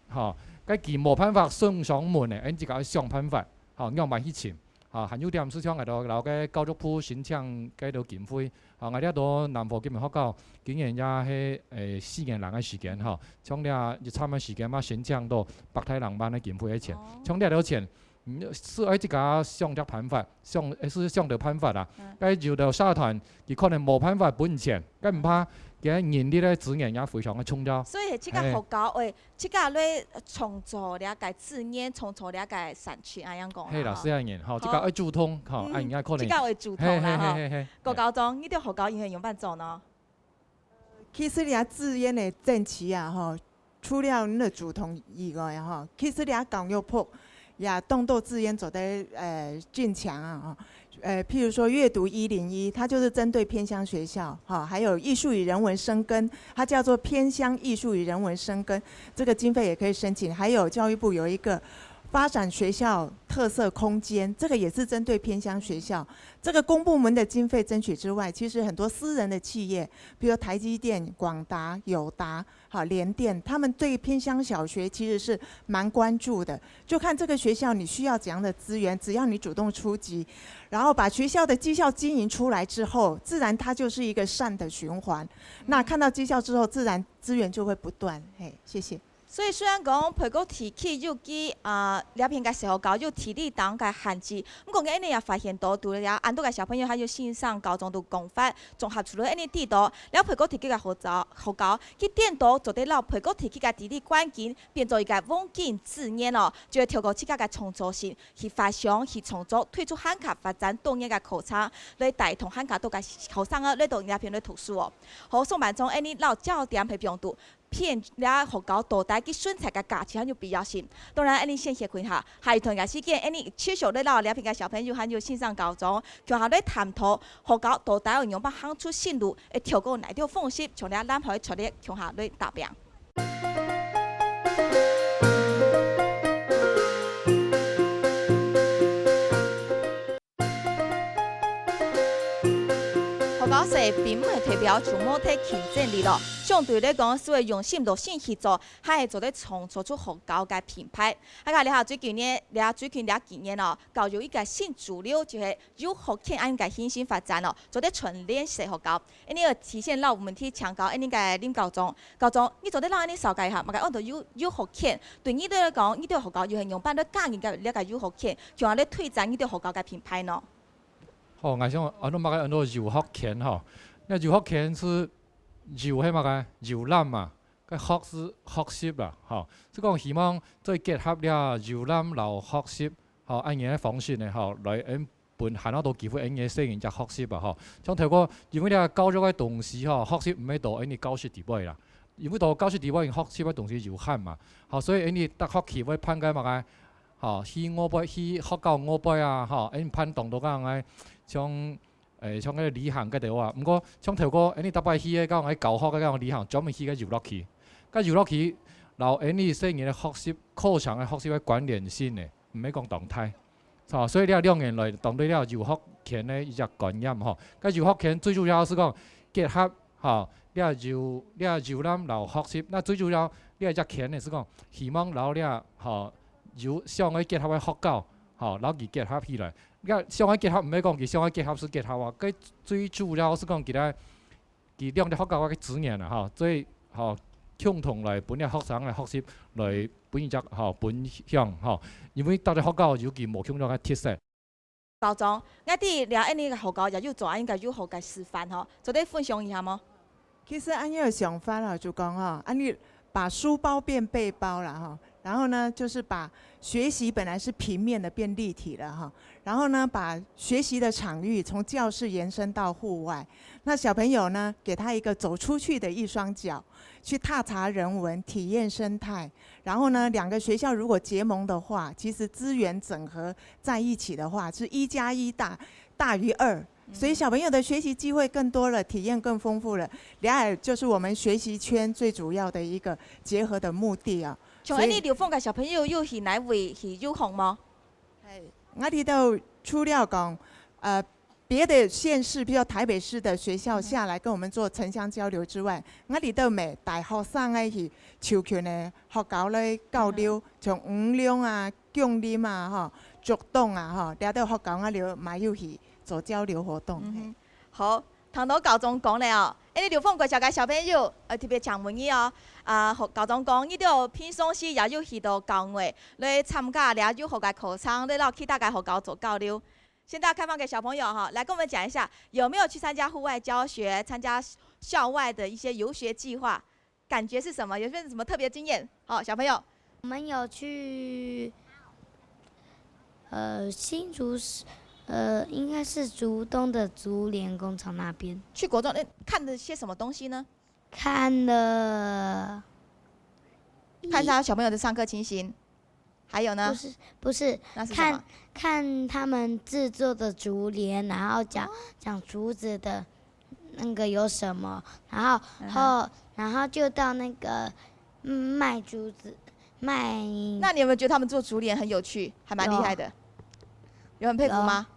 吼，該佢無辦法送上門个，𠊎自家愛想辦法，吼，仰般去尋，吼，還有點係像𠊎兜摎該教育部申請該兜經費，吼，𠊎這兜南和國民學校今年也係，誒，四年零个時間，吼，像這一站个時間嘛申請到百大兩萬个經費个錢，哦。像這兜錢， 嗯，係愛自家想隻辦法，想，係想著辦法啦。嗯。該有兜社團，佢可能無辦法分錢，該毋怕，佢个人力个資源也非常个重要。所以自家學校會，自家來創造這个資源，創造這个產出，恁樣講啦，係啦，吼。係恁樣，吼，好。自家愛主動，吼，嗯，恁樣可能。自家會主動啦，嘿，嘿，吼。嘿，嘿，嘿。高高中，你對學校因為有辦法做呢？ 其實這資源个爭取啊，吼，除了你个主動以外，吼，其實這教育部也當多資源做得，呃，增強啊，吼。呃，譬如說閱讀一零一，它就是針對偏鄉學校，哈，還有藝術與人文深耕，它叫做偏鄉藝術與人文深耕，這個經費也可以申請。還有教育部有一個發展學校特色空間，這個也是針對偏鄉學校。這個公部門的經費爭取之外，其實很多私人的企業，比如台積電、廣達、友達、 好，聯電，他們對偏鄉小學其實是蠻關注的，就看這個學校你需要怎樣的資源，只要你主動出擊，然後把學校的績效經營出來之後，自然它就是一個善的循環。那看到績效之後，自然資源就會不斷。嘿，謝謝。所以雖然講培國地區有佢，啊，這片个小學校有地理上个限制，毋過𠊎等也發現到，除了恁多个小朋友，還有先生、高中都講法，綜合出來恁呢地圖，了培國地區个學校，學校 佢顛倒做得摎培國地區个地理環境變做一個黃金資源哦，就係透過自家个創造性去發想、去創作，推出還較發展多元个課程，來帶動還較多个學生啊來到這片來讀書哦。好，上半場恁呢摎焦點去放到，片這學校到底佢存在个價值還有必要性。當然，恁呢先歇睏下，下一段个時間，恁呢持續來摎這片个小朋友還有先生高中，共下來探討學校到底愛仰般行出新路， 會透過哪條方式，從這藍海出來，共下來打拚。學校勢並毋係代表就無忒競爭力咯，相對來講，係會用心落心去做，還係做得創造出學校个品牌。啊，這下最近呢，這最近這幾年哦，教育一個新主流就係 有學權恁个新型發展哦，做得全聯式學校。恁呢愛提前摎問題請教恁呢个林校長。校長，你做得摎恁呢紹介一下，麼个安到有，有學權？對你來講，你對學校有係仰般來經營个這个有學權，共下來推展你對學校个品牌呢？好，𠊎想安到麼个安到有學權吼？該有學權係有係麼个？遊覽嘛，該學係學習啦，吼。係講希望做結合這遊覽摎學習，吼，恁樣个方式呢，吼，來，嗯， 分還較多機會，恁樣个細人仔學習啊，吼。像透過，因為這教育个東西吼，學習毋係到恁呢教室底背啦，因為到教室底背學習个東西有限嘛，吼，所以恁呢逐學期會辦个麼个，吼，去外背，去學校外背啊，吼，恁呢辦當多个，像，誒，像該旅行个對啊。毋過，像透過恁呢逐擺去个，講个教學个，講旅行，專門去个遊樂區。該遊樂區，摎恁呢細人个學習，課程个學習个關聯性呢，毋係講當大。 吼，所以這兩年來，當對這有學權个一隻觀念吼。該有學權最主要係講結合，吼，這有，這遊覽摎學習，該最主要這隻權呢係講，希望摎這，吼，有相愛結合个學校，吼，摎佢結合起來。該相愛結合毋係講佢相愛結合係結合啊，該最主要係講佢个 佢兩隻學校个資源啊，吼，所以，吼，共同來分這學生个學習來分一隻，吼，分享，吼，因為逐隻學校有佢無共樣个特色。校長，𠊎知這恁呢个學校也有做恁个有好个示範吼，做得分享一下無？其實恁呢个想法啦，就講吼，恁呢把書包變背包啦，吼，然後呢，就是把學習本來是平面的變立體了，哈，然後呢，把學習的場域從教室延伸到戶外，那小朋友呢，給他一個走出去的一雙腳，去踏查人文，體驗生態。然後呢，兩個學校如果結盟的話，其實資源整合在一起的話，是一加一大，大於二。所以小朋友的學習機會更多了，體驗更豐富了。這也就是我們學習圈最主要的一個結合的目的啊。像恁呢流放个小朋友有去哪位去遊學無？ 𠊎這兜除了講，呃，別的縣市，比如台北市的學校下來跟我們做城鄉交流之外，𠊎這兜乜帶學生仔去就近个學校來交流，像五龍啊、芎林啊、吼、竹東啊、吼，這兜學校𠊎兜乜有去做交流活動。嗯哼。好，聽到校長講了哦，恁樣六鳳國小个小朋友，呃，特別請問你哦，啊，校長講，你兜平常時也有去到校外來參加這幼學个課程，來到其他个學校做交流。 現在開放給小朋友哈，來跟我們講一下，有沒有去參加戶外教學、參加校外的一些遊學計劃？感覺是什麼？有沒有什麼特別經驗？好，小朋友。我們有去，呃，新竹市，呃，應該是竹東的竹聯工廠那邊。去國中，呃，看了些什麼東西呢？看了看一下小朋友的上課情形，還有呢？不是，不是，那是什麼？看，看他們製作的竹聯，然後講，哦。講竹子的那個有什麼，然後，嗯哼。後，然後就到那個，嗯，賣竹子，賣那你有沒有覺得他們做竹聯很有趣，還蠻厲害的？有。有很佩服嗎？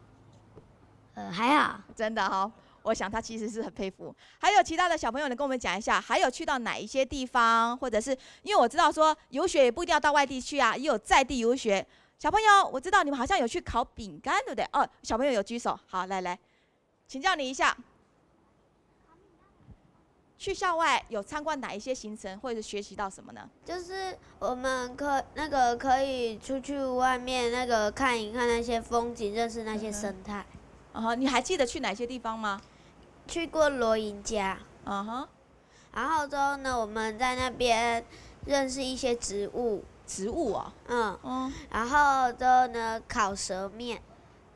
有。呃，還好。真的哈，我想他其實是很佩服。還有其他的小朋友能跟我們講一下，還有去到哪一些地方，或者是，因為我知道說遊學也不一定要到外地去啊，也有在地遊學。小朋友，我知道你們好像有去烤餅乾，對不對？哦，小朋友有舉手，好，來，來，請教你一下，去校外有參觀哪一些行程，或者是學習到什麼呢？就是我們可，那個可以出去外面那個看一看那些風景，認識那些生態。嗯哼。哦，你還記得去哪些地方嗎？去過羅贏家。嗯哼。然後之後呢，我們在那邊認識一些植物。植物哦。嗯。嗯。然後之後呢，烤蛇麵。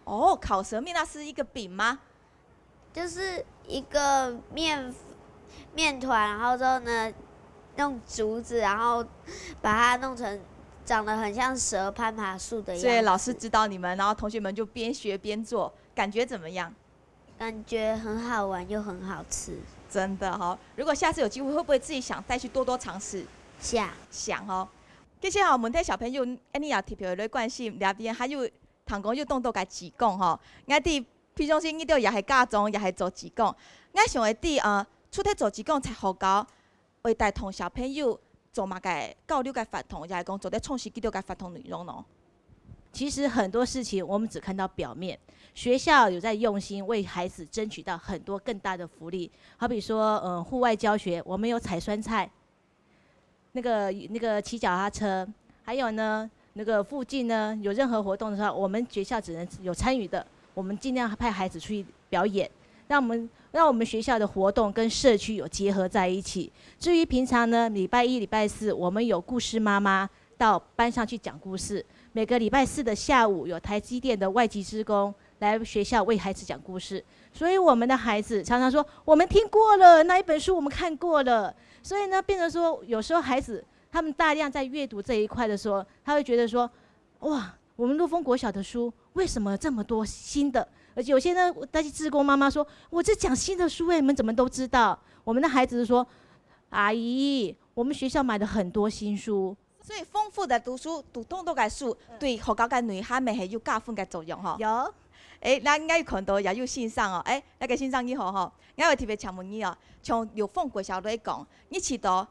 哦，烤蛇麵，那是一個餅嗎？就是一個麵，麵團，然後之後呢，用竹子，然後把它弄成長得很像蛇攀爬樹的樣子。所以老師指導你們，然後同學們就邊學邊做，感覺怎麼樣？感覺很好玩又很好吃。真的哈，如果下次有機會，會不會自己想再去多多嘗試？想。想哦。其實哈，問題小朋友，恁樣也特別來關心，這邊還有聽講有當多个志工吼。𠊎知，平常時你兜也係家長，也係做志工。𠊎想會知，呃，除忒做志工在學校，會帶同小朋友做麼个交流个活動，也係講做得充實佢兜个活動內容咯？其實很多事情我們只看到表面，學校有在用心為孩子爭取到很多更大的福利，好比說，呃，戶外教學，我們有採酸菜，那個，那個騎腳踏車，還有呢，那個附近呢，有任何活動的時候，我們學校只能有參與的，我們盡量派孩子出去表演，讓我們，讓我們學校的活動跟社區有結合在一起。至於平常呢，禮拜一、禮拜四，我們有故事媽媽到班上去講故事。每個禮拜四的下午，有台積電的外籍志工來學校為孩子講故事。所以我們的孩子常常說：“我們聽過了，那一本書我們看過了。”所以呢，變成說，有時候孩子他們大量在閱讀這一塊的時候，他會覺得說：“哇，我們陸豐國小的書為什麼這麼多新的？”而且有些呢，那些志工媽媽說：“我在講新的書欸，你們怎麼都知道？”我們的孩子就說：“阿姨，我們學校買了很多新書。”所以豐富的讀書，讀當多个書，嗯。對學校个內涵乜係有加分个作用吼。有。欸，𠊎，𠊎看到也有先生哦，欸，該个先生你好吼，𠊎有特別請問你哦，像六豐國小來講，你試著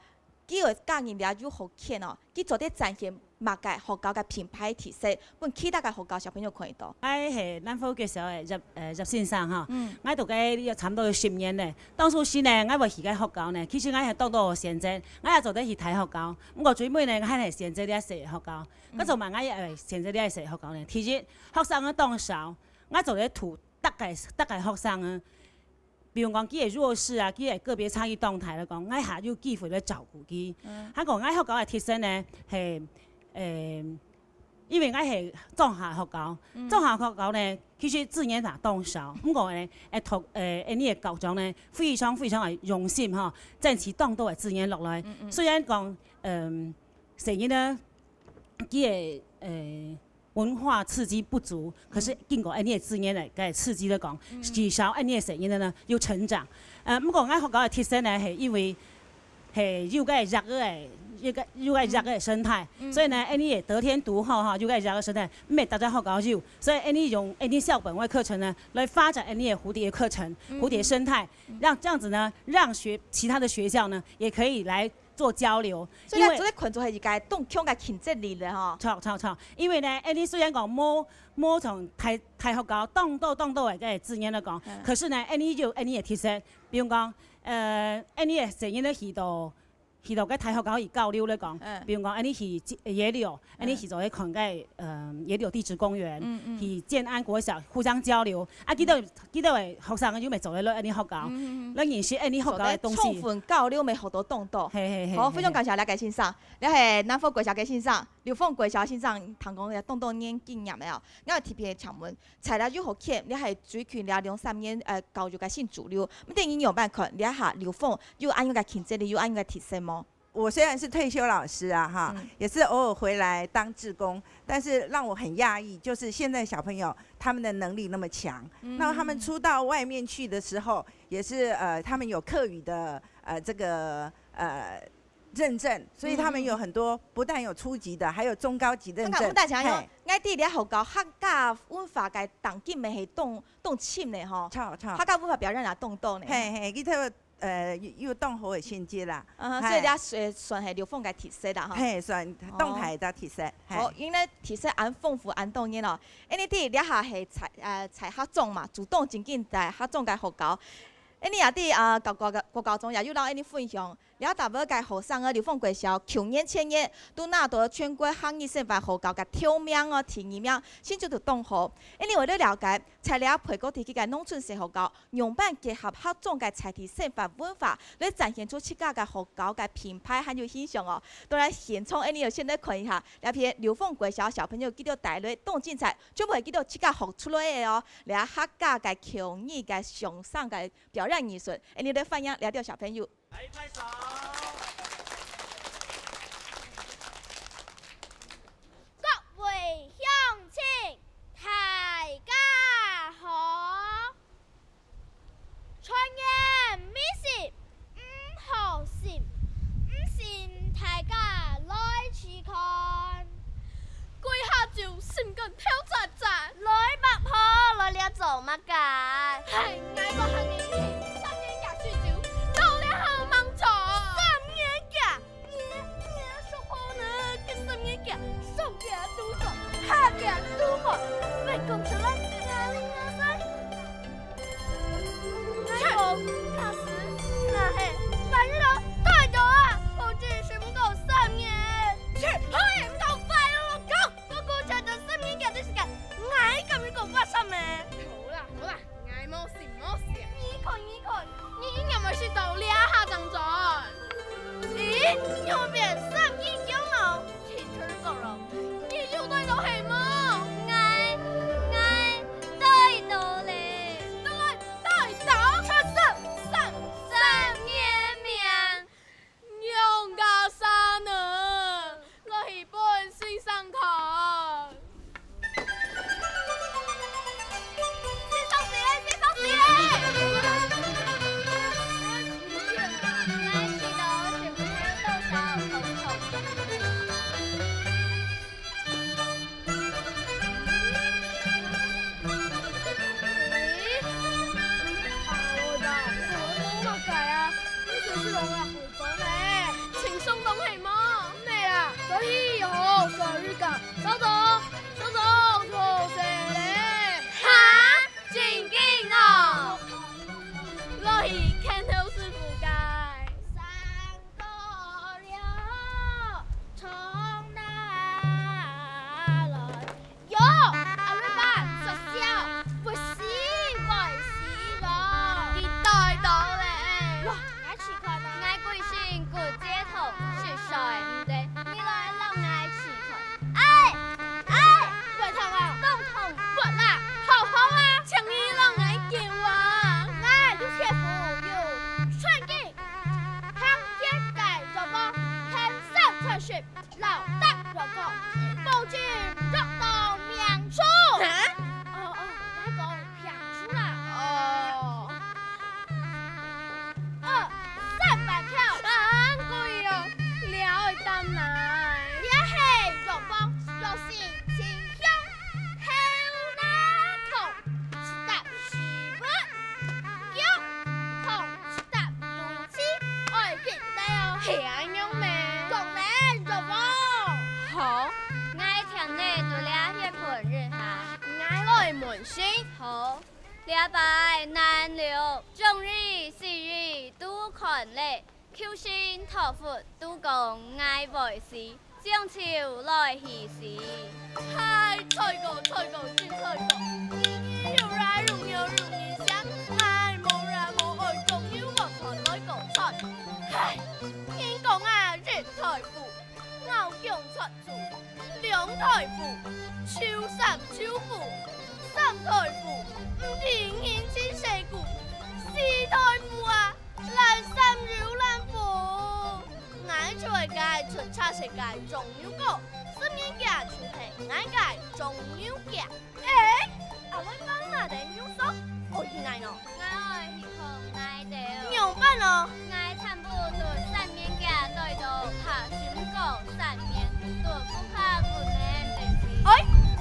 佢个教育也有好看哦，佢做得展現麼个學校个品牌特色，分其他个學校小朋友看得到。𠊎係南豐國小个葉，呃，葉先生吼。嗯。𠊎讀該有差不多有十年咧。當初時呢，𠊎會去該學校呢，其實𠊎係當多選擇，𠊎也做得去大學校。毋過最尾呢，𠊎還係選擇這細个學校。嗯。該做麼个𠊎會選擇這細个學校呢？第一，學生个當少，𠊎做得圖逐个，逐个學生啊。 比如講，佢个弱勢啊，佢个個別差異當大來講，𠊎還有機會來照顧佢。嗯。還講，𠊎學校个特色呢，係，呃，因為𠊎係中下學校，嗯。中下學校呢，其實資源也當少，毋過呢，會讀，呃，𠊎个校長呢，非常非常个用心吼，爭取當多个資源落來。嗯，嗯。雖然講，嗯，細人呢，佢个，呃， 文化刺激不足，可是經過𠊎个資源來个刺激來講，嗯。至少𠊎个細人呢有成長。呃，毋過𠊎學校个特色呢，係因為係有个弱个，有个，有个弱个生態。嗯。所以呢，𫣆俚个得天獨厚哈，有个弱个生態，毋係逐隻學校有。所以𫣆俚用𫣆俚校本个課程呢，來發展𫣆俚个蝴蝶課程、嗯。蝴蝶生態，嗯。讓，這樣子呢，讓學，其他的學校呢，也可以來做交流。所以呢，因為做得看做係一個當強个競爭力了吼。著，著，著。因為呢，𫣆俚雖然講無，無像大，大學校當多當多个資源來講，嗯。可是呢，𫣆俚有𫣆俚个特色，比如講，呃，𫣆俚个學生呢去到 去到个大學校去交流來講，嗯。比如講，𫣆俚去野柳，嗯。𫣆俚去做去看个，呃，野柳地質公園，嗯，嗯。去建安國小互相交流。啊，嗯。佢兜，佢兜个學生又乜做得來𫣆俚學校，嗯，嗯，嗯。來認識𫣆俚學校个東西。做得充分交流，乜學到當多。係，係，係，好，係，非常感謝這個先生，這係南和國小个先生，柳鳳國小先生，聽講有當多年經驗个哦。𠊎特別請問， 在這幼稚園，這係最近這兩三年，呃，教育个新主流。毋知你仰般看，這下柳鳳有恁樣个競爭力，有恁樣个特色無？我雖然是退休老師啊，哈，嗯。也是偶爾回來當志工，但是讓我很訝異，就是現在小朋友他們的能力那麼強，嗯。那他們出到外面去的時候，也是，呃，他們有客語的，呃，這個，呃，認證，所以他們有很多不但有初級的，嗯。還有中高級認證。我講，我講，嘿。𠊎知這學校客家文化个當今乜係當 當深呢吼。著，著。客家文化表演也當多呢。嘿，嘿，佢頭，呃，又，又當好个成績啦。嗯哼，嘿。所以這算，算係柳鳳个特色啦吼。嘿，算當大个特色，哦。嘿。好，因為特色恁豐富恁多元哦。恁樣知這下係在，呃，在客庄嘛，主動正經在客庄个學校。恁樣也知，啊，國高，國高中也有摎恁樣分享， 這搭位个學生仔，柳鳳國小舊年前年，都拿到全國客語生活學校个頭名哦，第二名，成績都當好。恁樣為了了解，在這背角地區个農村小學校，仰般結合客庄个在地生活文化，來展現出自家个學校个品牌還有形象哦。當然，現場恁樣有先來看一下，這片柳鳳國小小朋友佢兜帶來當精彩，全部係佢兜自家學出來个哦。這客家个口語个相聲个表演藝術，恁樣來歡迎這兜小朋友。 來拍手。各位鄉親，大家好！傳言未信，毋好信，毋信大家來試看。 歸下晝心肝跳掣掣。來，八婆，來這做麼个？嗨，𠊎無閒理你，三年假水酒，到這下吂做。三年假？你，你說好呢，該三年假，上街堵著，下街堵好，會講出來，哪裡哪裡？ 𠊎無假使，若係萬一囉，太多啊！好似係毋過三年。切，好也毋夠快哦，講，我估計到三年假个時間，𠊎敢會講發生咩？好啦，好啦，𠊎無信，無信。你看，你看，你應該毋係到這下正轉。咦，你後邊三年假哦？ 聽佢講囉，你有帶到係無？𠊎，𠊎帶到咧。當然帶到。出聲！三，三年命，仰結煞呢？來去分先生看。 先生死咧，先生死咧！𠊎試著食毋消多少通通。咦？啊，𠊎知，𠊎知麼个啊？你就係講啊， 講咧，清爽東係無？毋係啦，所以有好所以講，收走，收走，收走咧。哈？正經哦？落去看頭師傅个。三個了，從哪來？ 喲，阿瑞伯，說笑，會死，會死哦！佢帶到咧。哇，𠊎試看啊。𠊎歸身骨節痛，實在毋得，你來摎𠊎試看。哎，哎，會痛啊？當痛。不啦，好好啊。請你摎𠊎救啊。𠊎有鐵符，有寸計，行街个腳步，天生傳說。 老大哥哥，保證藥到病除。哈？哦，哦，𠊎講病除啦。哦。二三八跳。啊，講真好，這擺南六中日西語都看了，求神託佛都講𠊎會死，將就來去死。嗨，菜哥，菜哥，真菜哥！日日有來有牛有米香，𠊎無來無愛講，又還來講菜。嗨，人講啊，一代富， 咬薑啜醋，兩代富，愁三愁四，三代富，毋知人情世故，四代富啊，爛衫又爛褲。𠊎就係該出車色个腫瘤哥，十年假就係𠊎个腫瘤腳。 欸，阿文幫哪等有數？愛去哪呢？𠊎愛去看𠊎兜。仰般呢？𠊎全部讀三年假，對到怕心高三年，讀不怕不能練習。哎，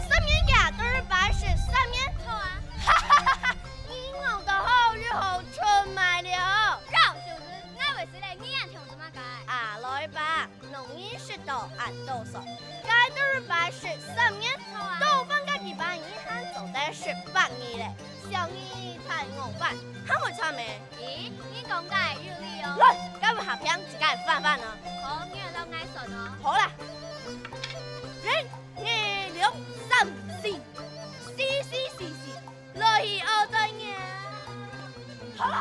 三年假都係白食三年。好啊。哈哈哈哈，你咬到好又好出賣了。老鼠子，𠊎會死了，你還聽做麼个？啊，來吧。 農曆十到恁多歲，該都係白食三年，好啊。多放个幾百日還做得食百日咧。小義大我飯，還會差咩？咦，你講个有理哦。來，該毋下片自家飯飯啊。好，你愛摎𠊎算哦。好啦，一、二、兩、三、四，四四四四。 來去學做人。好了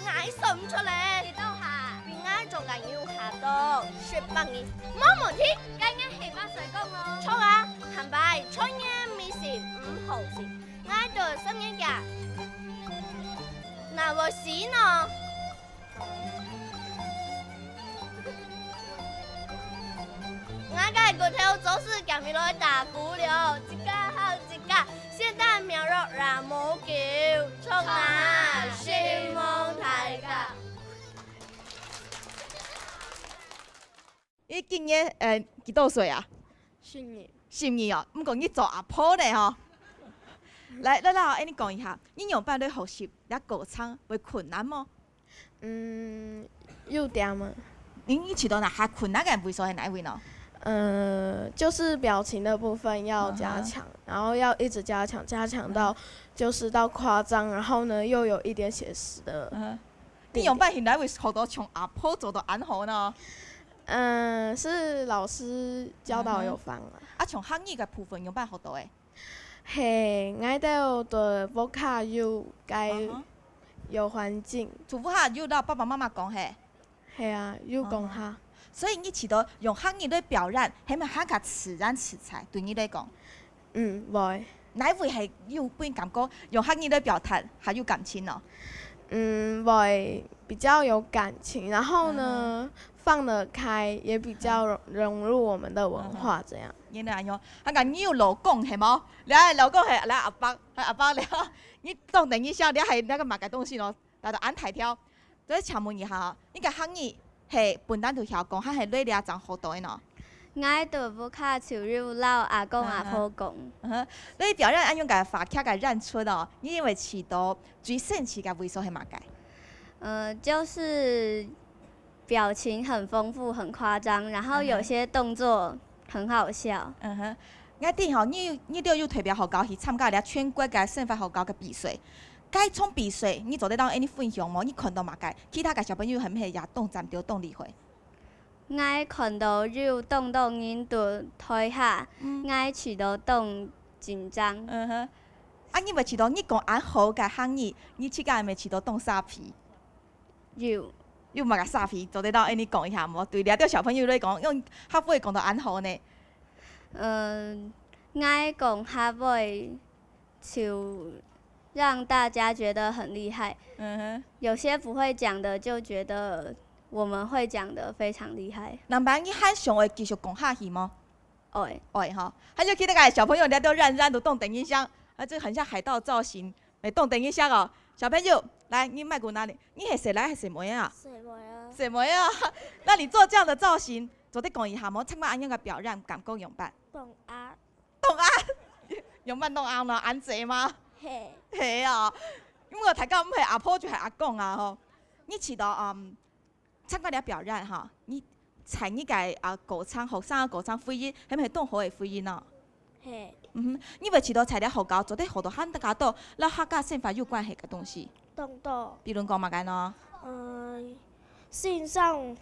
，𠊎算毋出咧。幾多下？比𠊎總共有下到十八日，無問題。該𠊎下擺再講哦。著啊，下擺出年無事毋好事，𠊎讀三年假，哪會死呢？ 𠊎个骨頭總係行毋來打鼓了，自家好自家，仙丹妙藥也無救，從來承蒙大家。你今年，呃，幾多歲啊？十二。十二哦，毋過你做阿婆呢吼。來，來來，𠊎摎你講一下，你仰般來學習這歌唱會困難無？ 嗯，有點啊。你，你試著哪下困難个位所係哪位呢？呃，就是表情的部分要加強，嗯哼。然後要一直加強，加強到，嗯哼。就是到誇張，然後呢，又有一點寫實的。嗯哼。你仰般現在會學到像阿婆做到恁好呢？嗯，是老師教導有方啊。嗯哼。啊，像客語个部分仰般學到个？ 係，𠊎兜在屋下有該，嗯哼。有環境。在屋下有摎爸爸媽媽講係？係啊，有講下。嗯哼。所以你試著用客語來表演，係毋係還較自然自在，對你來講？嗯，會。哪位係有分感覺用客語來表達，較有感情呢？嗯，會比較有感情，然後呢，嗯哼。放得開，也比較融，融入我們的文化，嗯哼。這樣。 原來恁樣，還講你有老公係無？你个老公係，來阿伯，係阿伯了。你當等一下，你還有那個麼个東西咯？來到恁大條。所以請問一下吼，你个客語係本來就曉講，還係來這正學到个呢？𠊎在屋下就有摎阿公阿婆講。嗯哼。嗯哼。你表演愛用个話劇个演出哦，你認為試著最神奇个位所係麼个？呃，就是表情很豐富、很誇張，然後有些動作很好笑。嗯哼。𠊎知吼，你，你兜有代表學校去參加了全國个生活學校个比賽。該場比賽，你做得摎𠊎等分享無？你看到麼个？其他个小朋友係毋係也當尖叫、當厲害？𠊎看到有當多人在台下，嗯。𠊎試著當緊張。嗯哼。啊，你有無試著你講恁好个客語，你自家有無試著當沙鼻？ 有。有麼个沙鼻，做得摎𠊎等講一下無？對這兜小朋友來講，用客話講到恁好呢。嗯，𠊎講客話就讓大家覺得很厲害。嗯哼。有些不會講的就覺得我們會講得非常厲害。難怪你還想愛繼續講下去無？ 愛。愛吼。還有其他个小朋友，你都認認都當得人惜，啊，這很像海盜造型，欸，當得人惜哦。小朋友，來，你麥克哪裡？你係細倈還係細妹啊？細妹啊。細妹啊，那你做這樣的造型，做得講一下無？參加恁樣个表演，感覺仰般？當閼。當閼？仰般當閼呢？恁濟嗎？係。係哦。因為大家毋係阿婆就係阿公啊吼。你試著，嗯， 參加這表演吼，你在你个，啊，歌唱，學生个歌唱回憶，係毋係當好个回憶呢？嘿。嗯哼，你會試著在這學校做得學著還較多摎客家生活有關係个東西？當多。比如講麼个呢？嗯，先生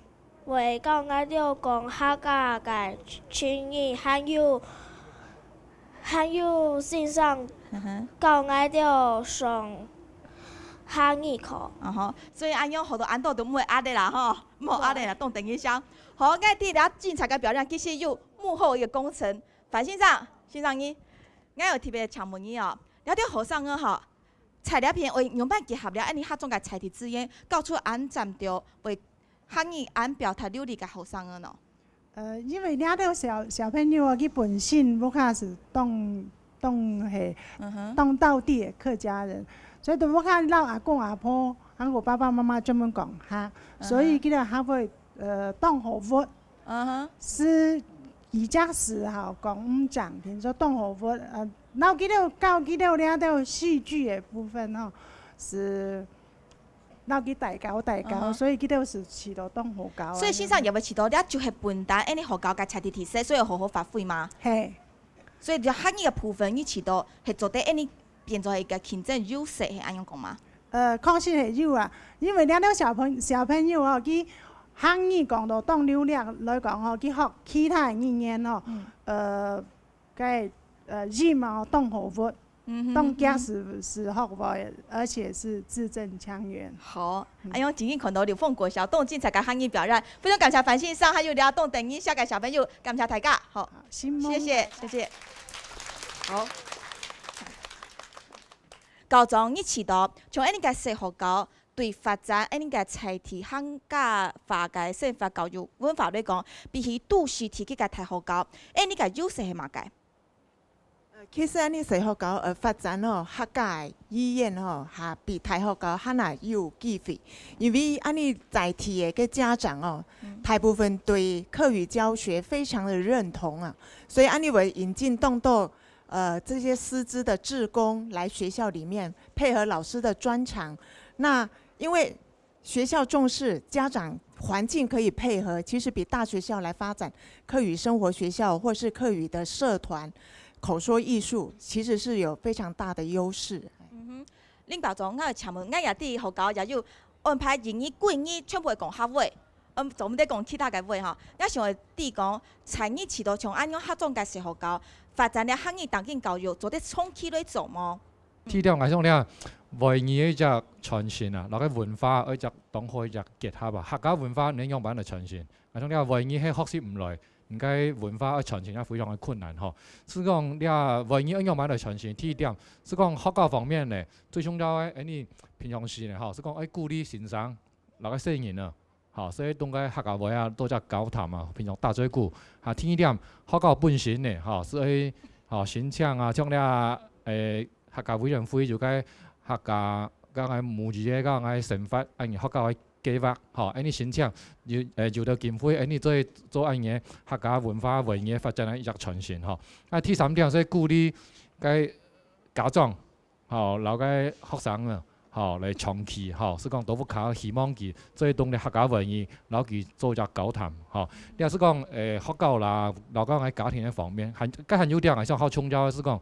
會教𠊎兜講客家个成語，還有，還有先生教𠊎兜上客語課。嗯哼，所以恁樣學著恁多都毋會壓力啦吼，毋好壓力啦，當得人惜。好，𠊎知這精彩个表演其實有幕後一個功臣，范先生，先生你，𠊎有特別請問你哦，這兜學生仔吼，在這片會仰般結合了恁呢客庄个在地資源，教出恁尖調會客語恁表達流利个學生仔呢？呃，因為這兜小，小朋友啊，佢本身屋下係當，當係，嗯哼。當道地个客家人，所以在屋下摎阿公阿婆，還有爸爸媽媽專門講客，所以佢兜客話，呃，當好學。嗯哼。係一隻字吼，講毋正，聽說當好學，呃，摎佢兜，教佢兜這兜四句个部分吼，係 摎佢代教代教，嗯哼。所以佢兜係試著當好教。所以先生也會試著，這就係本旦恁呢學校个在地特色，所以好好發揮嘛。嘿。所以這客語个部分，你試著係做得恁呢變做一個競爭優勢，係恁樣講嗎？呃，確實係有啊，因為這兜小朋，小朋友哦，佢客語講到當流利來講吼，佢學其他語言吼，嗯。呃， 該，呃，音嘛，當好學，嗯哼，當遽係，嗯哼。係學會，而且係字正腔圓。好，嗯。哎喲，今日看到六鳳國小當精彩个客語表演，非常感謝范先生，還有這當得人惜个小朋友，感謝大家。好，好，承蒙。謝謝，謝謝。好。校長，你試著，像恁呢个細學校， 對發展恁呢个在地客家話个生活教育文化來講，比起都市地區个大學校，恁呢个優勢係麼个？呃，其實恁呢細學校，呃，發展哦，客家个語言哦，哈，比大學校還較有機會，因為恁呢在地个，个家長哦，嗯。大部分對客語教學非常的認同啊，所以恁呢會引進當多，呃，這些師資的志工來學校裡面，配合老師的專長。那因為 學校重視，家長環境可以配合，其實比大學校來發展客語生活學校或是客語的社團、口說藝術，其實是有非常大的優勢。嗯哼，林校長，𠊎有請問，𠊎也知學校也有安排英語、國語，全部會講客話，嗯，做毋得講其他个話吼。𠊎想愛知講，在你試著像恁樣客庄个細學校，發展了客語當今教育，做得長期來做無？ 第一點，𠊎想這華語个一隻傳承啊，摎該文化个一隻當好一隻結合啊。客家文化你仰般來傳承？𠊎想這華語係學習毋來，你該文化愛傳承也非常个困難吼。係講這華語愛仰般來傳承？第一點，係講學校方面呢，最重要个，恁呢平常時呢吼，係講愛鼓勵先生，摎該細人啊， 吼，所以當該客家話啊，多加交談啊，平常打嘴鼓。啊，第二點，學校本身呢，吼，係愛，吼，申請啊，像這，誒，客家委員會有該客家，講个母語个，講个生活，恁呢學校个計畫，吼，恁呢申請，有，誒，有兜經費，恁呢做，做恁呢客家文化、華語个發展个一隻傳承，吼。啊，第三點，係鼓勵該家長 吼，摎該學生啊，吼，來長期，吼，係講到屋下希望佢做得懂得客家話語，摎佢做一隻交談，吼。這係講，誒，學校啦，摎講个家庭个方面，還，該還有一點，𠊎想好重要个係講，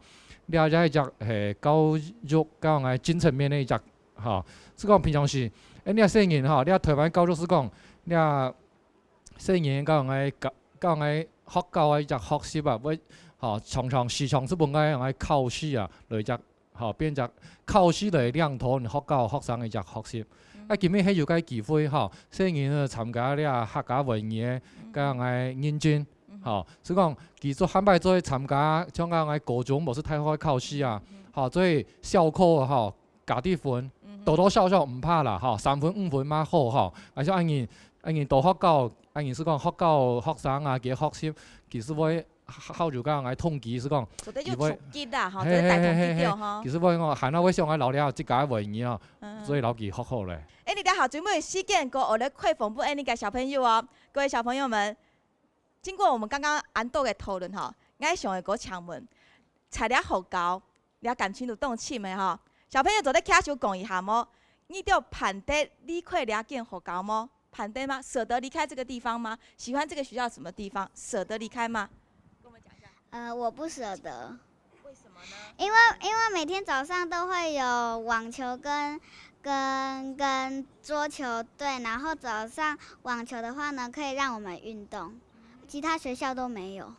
這也係一隻，誒，教育，講个精神面个一隻，吼，係講平常時，誒，這細人吼，這台灣教育係講，這 細人講个，講个學校个一隻學習啊，會，吼，常常時常係分該樣个考試啊，來一隻，吼，變隻考試來量度你學校學生个一隻學習。啊，今日係有該機會，吼，細人啊參加這客家話語个，該樣个認證，吼，係講佢做下擺做參加，像該樣个高中，無係大學个考試啊，吼，做校考啊，吼， 加低分，多多少少毋怕啦，吼，三分五分嘛好，吼。啊，像恁呢，恁呢到學校，恁呢係講學校學生啊，佢學習，其實會好有講个統計係講，做得有佢會觸及啦，吼，嘿，做得帶動佢，嘿，嘿，嘿，吼。其實會講，還會想愛留了自家个話語哦，所以留佢學好咧。誒，你等下最尾時間，過後來開放分恁呢个小朋友哦，各位小朋友們， 經過我們剛剛恁多个討論吼，𠊎想愛過請問，在這學校，這感情都當深个吼。小朋友做得舉手講一下無？你兜盼得離開這間學校無？盼得嗎？捨得離開這個地方嗎？喜歡這個學校什麼地方？捨得離開嗎？跟我們講一下。呃，我不舍得。为什么呢？因为，因为每天早上都会有网球跟，跟，跟桌球队，然后早上网球的话呢，可以让我们运动，其他学校都没有。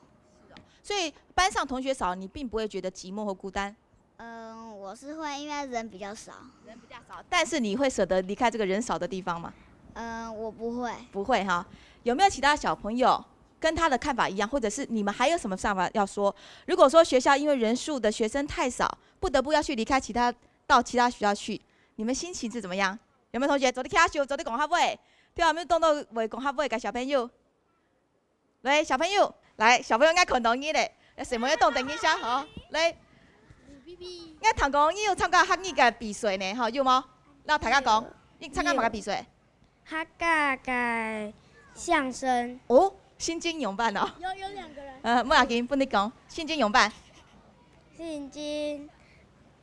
所以班上同学少，你并不会觉得寂寞或孤单？嗯，我是会，因为人比较少。人比较少，但是你会舍得离开这个人少的地方吗？嗯，我不会。不会哈。有没有其他小朋友跟他的看法一样，或者是你们还有什么想法要说？如果说学校因为人数的学生太少，不得不要去离开其他，到其他学校去，你们心情是怎么样？有没有同学做得举手，做得讲客话？对啊，有当多会讲客话个小朋友。来，小朋友，来，小朋友，𠊎看到你咧，要什么要动等一下，好，来。𠊎听讲你有参加客语个比赛呢，吼，有无？那大家讲，你参加么个比赛？客家个相声。哦，新金勇办哦。有，有两个人。呃，莫要紧，分你讲，新金勇办。新金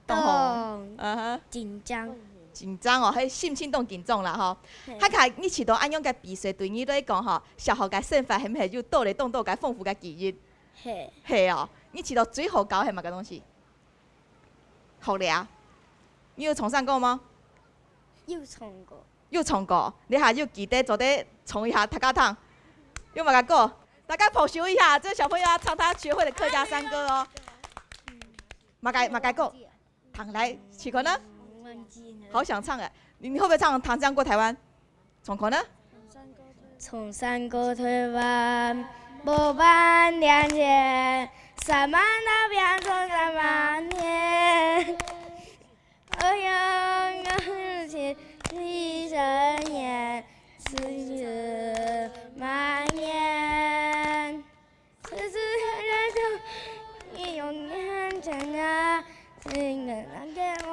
当好。当嗯哼。紧张。紧张哦，嘿，心情当紧张啦吼。嘿。客家你觉得恁樣个比赛对你来讲吼，小学个生活係毋係有帶來當多个豐富个記憶？嘿。係哦，你覺得最好搞係麼个東西？學了。你有唱山歌嗎？有唱過。有唱歌，你還有記得做得唱一下大家聽？有麼个歌？大家拍手一下，這小朋友要唱他學會的客家山歌哦。麼个，麼个歌？ 唐來，試看啊。好想唱哎，你，你會不會唱《唐山過台灣》？唱看啊。唐山過台灣，五萬年前，三萬那邊唱三萬年。哎呀，我是第三年，四十万年。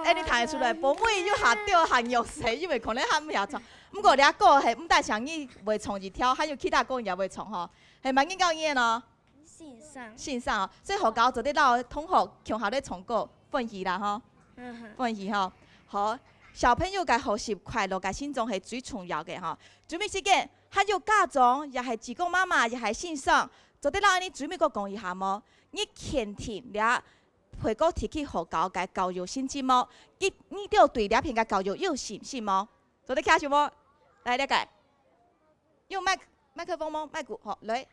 哎，你聽得出來，寶妹又下調還弱勢，因為可能還毋曉唱。毋過這歌係毋單淨你會唱一條，還有其他歌你也會唱吼，係蠻緊教你个喏。欣賞。欣賞哦，所以學校做得摎同學共下來唱歌，歡喜啦吼。嗯哼。歡喜吼。好，小朋友个學習快樂个心中係最重要个吼。最尾時間，還有家長，也係志工媽媽，也係先生， 做得摎你最尾个講一下無？你肯定這培國地區學校个教育成績無？你，你兜對這片个教育有信心無？做得舉手無？來，這個，有麥，麥克風無？麥克，好，來。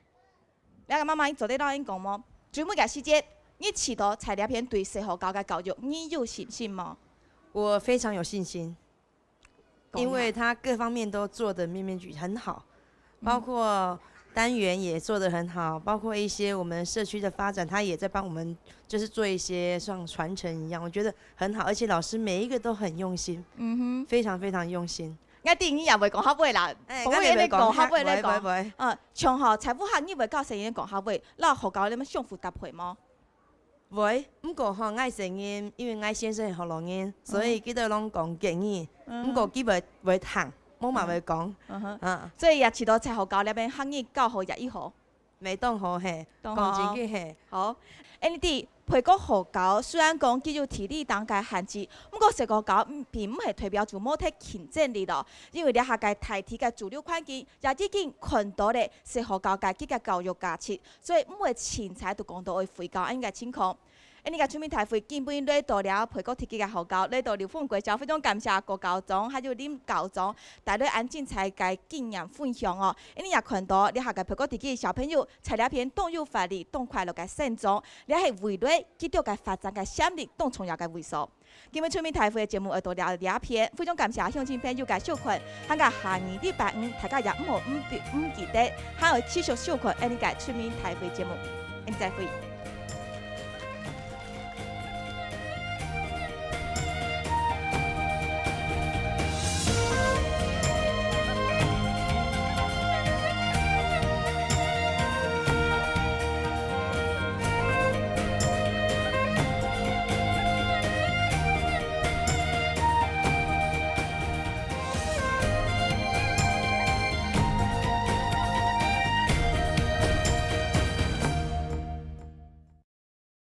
這個媽媽，你做得摎𠊎講無？最尾个時節，你試著在這片對細學校个教育，你有信心無？我非常有信心。 因為他各方面都做得面面俱，很好，包括單元也做得很好，包括一些我們社區的發展，他也在幫我們，就是做一些像傳承一樣，我覺得很好，而且老師每一個都很用心，嗯哼。非常非常用心。𠊎知你也會講客話啦，哎，朋友也會講客話來講。𠊎也會講客，會，會，會。嗯，像吼，在屋下你會教細人講客話，摎學校裡面相互搭配無？ 會，毋過吼，𠊎承認，因為𠊎先生係學老人，所以佢兜攏講國語，嗯。毋過佢會，會聽，無嘛會講。嗯哼。啊。所以也試著在學校裡面客語教學也已好。會當好嘿，當好。講真个嘿。好，恁樣知，培國學校雖然講佢有地理上个限制，毋過細學校，嗯，並毋係代表就無忒競爭力咯，因為這下个大體个主流環境也已經看到咧細學校个佢个教育價值。 所以毋會凊彩就講到愛廢校恁樣个情況。恁樣个全民大會今晡日來到了培國地區个學校，來到六峰國小，非常感謝郭校長還有林校長帶來恁精彩个經驗分享哦。恁樣也看到這下个培國地區小朋友在這片當有活力、當快樂个成長，這係未來佢兜个發展个潛力當重要个位所。 今晡全民大會个節目愛到這，這片，非常感謝鄉親朋友个收看，還過下二禮拜五，大家也毋好毋，毋記得，還愛持續收看𠊎等个全民大會節目。𠊎等再會。